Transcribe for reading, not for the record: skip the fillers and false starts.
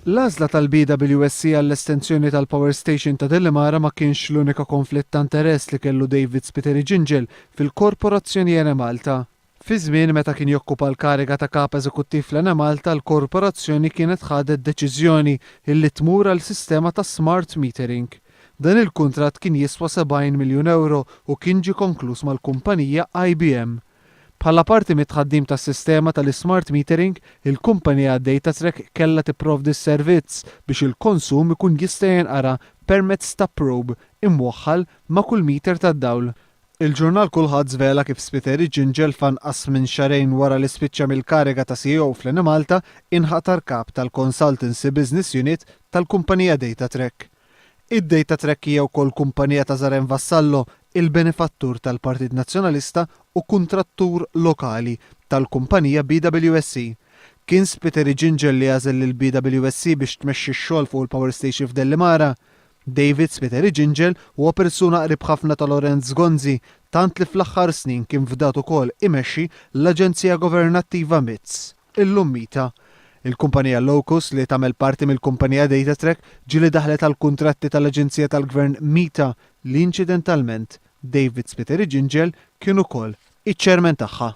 L-għażla tal-BWSC għall-estensjoni tal-power station ta' Delimara ma kienx l-unika konflitt ta' interess li kellu David Spiteri Gingell fil-Korporazzjoni Enemalta. Fi żmien meta kien jokkupa l-kariga ta' Kap Eżekuttiv fl-Enemalta l-Korporazzjoni kienet ħadet deċiżjoni illi tmur għal sistema ta' smart metering. Dan il-kuntratt kien jiswa 70 miljun ewro u kien ġie konkluż mal-kumpanija IBM. Bħala parti mit-tħaddim tas-sistema tal-ismart metering, il-kumpanija Datatrack kellha tipprovdi s-servizz biex il-konsum ikun jista' jinqara permezz ta' probe imwaħħal ma' kull meter tad-dawl. Il-ġurnal Kullħadd żvela kif Spiteri Gingell f'anqas minn xahrejn wara li spiċċa mill-kariga ta' CEO fl-Enemalta inħatar kap tal-Consultancy Business Unit tal-kumpanija Datatrack. Id-Datatrack hija wkoll kumpanija ta' Zaren Vassallo, il-benefattur tal-Partit Nazzjonalista u kuntrattur lokali tal-kumpanija BWSC. Kien Spiteri Gingell li għażel lill-BWSC biex tmexxi x-xogħol fuq il-power station f'Dellimara. David Spiteri Gingell huwa persuna qrib ħafna ta' Lawrence Gonzi, tant li fl-aħħar snin kien fdat ukoll imexxi l-aġenzija governattiva MITS, illum MITA. Il-kumpanija Locus, li tagħmel parti mill-kumpanija Datatrack, ġieli daħlet għal kuntratti tal-aġenzija tal-gvern MITA li inċidentalment David Spiteri Gingell kien ukoll iċ-chairman tagħha.